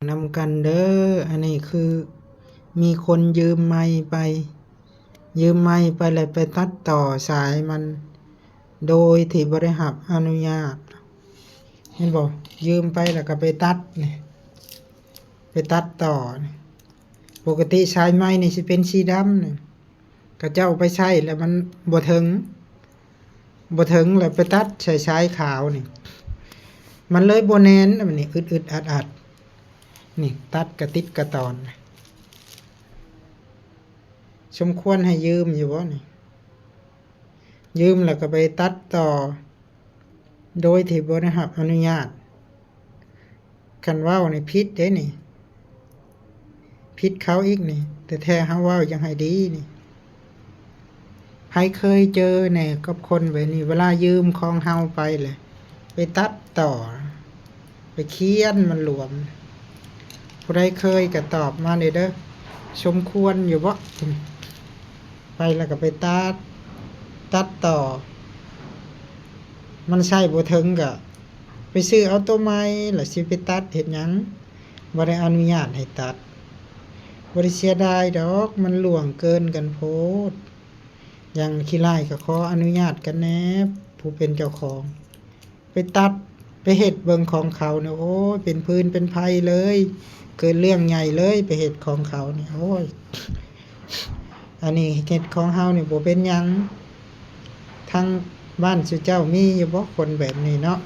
ນຳກັນເດີ້. ອັນນີ້ຄືມີຄົນຢືມໄມ້ໄປ ຢືມໄມ້ໄປແລ້ວໄປຕັດຕໍ່ສາຍມັນ ໂດຍທີ່ບໍ່ໄດ້ຮັບອະນຸຍາດ. ເຫັນບໍ່? ຢືມໄປແລ້ວກໍໄປຕັດນີ້ ໄປຕັດຕໍ່ນີ້. ປົກກະຕິສາຍໄມ້ນີ້ຊິເປັນສີດຳນີ້ ເຂົາເຈົ້າໄປໃຊ້ແລ້ວມັນບໍ່ເຖິງ ບໍ່ເຖິງ ແລ້ວໄປຕັດໃສ່ສາຍຂາວນີ້ ມັນເລີຍບໍ່ແໜ້ນ ມັນນີ້ອຶດໆອັດໆ ນີ້ ຕັດກະຕິດກະຕອນ. ສົມຄວນໃຫ້ຢືມຢູ່ບໍ່ນີ້? ຢືມແລ້ວກໍໄປຕັດຕໍ່ ໂດຍທີ່ບໍ່ໄດ້ຮັບອະນຸຍາດ. ຄັນເວົ້ານີ້ຜິດເດ້ນີ້ ຜິດເຂົາອີກນີ້ ແຕ່ແທ້ເຮົາເວົ້າຢ່າງໃຫ້ດີນີ້. ໃຜເຄີຍເຈີແດ່ກັບຄົນແບບນີ້? ເວລາຢືມຂອງເຮົາໄປແຫຼະ ໄປຕັດຕໍ່ ໄປຂຽນມັນຫຼວມ. ຜູ້ໃດເຄີຍກໍຕອບມາແດ່ເດີ້. ສົມຄວນຢູ່ບໍ່? ໄປແລ້ວກໍໄປຕັດ ຕັດຕໍ່ ມັນໃຊ້ບໍ່ເຖິງກໍໄປຊື້ເອົາໂຕໃໝ່ ແລ້ວຊິໄປຕັດເຮັດຫຍັງ? ບໍ່ໄດ້ອະນຸຍາດໃຫ້ຕັດ. ບໍ່ໄດ້ເສຍດາຍດອກ ມັນລ່ວງເກີນກັນໂພດ. ຢ່າງຂີ້ລ້າຍກໍຂໍອະນຸຍາດກັນແດ່ ຜູ້ເປັນເຈົ້າຂອງ. ໄປຕັດ ໄປເຮັດເບິ່ງຂອງເຂົານີ້ ໂອ້ຍ ເປັນຜືນເປັນໄພເລີຍ ເກີດເລື່ອງໃຫຍ່ເລີຍ ໄປເຮັດຂອງເຂົານີ້ ໂອ້ຍ. ອັນນີ້ເຮັດຂອງເຮົານີ້ບໍ່ເປັນຫຍັງ. ທາງບ້ານສຸເຈົ້າມີຢູ່ບໍ່ຄົນແບບນີ້ເນາະ?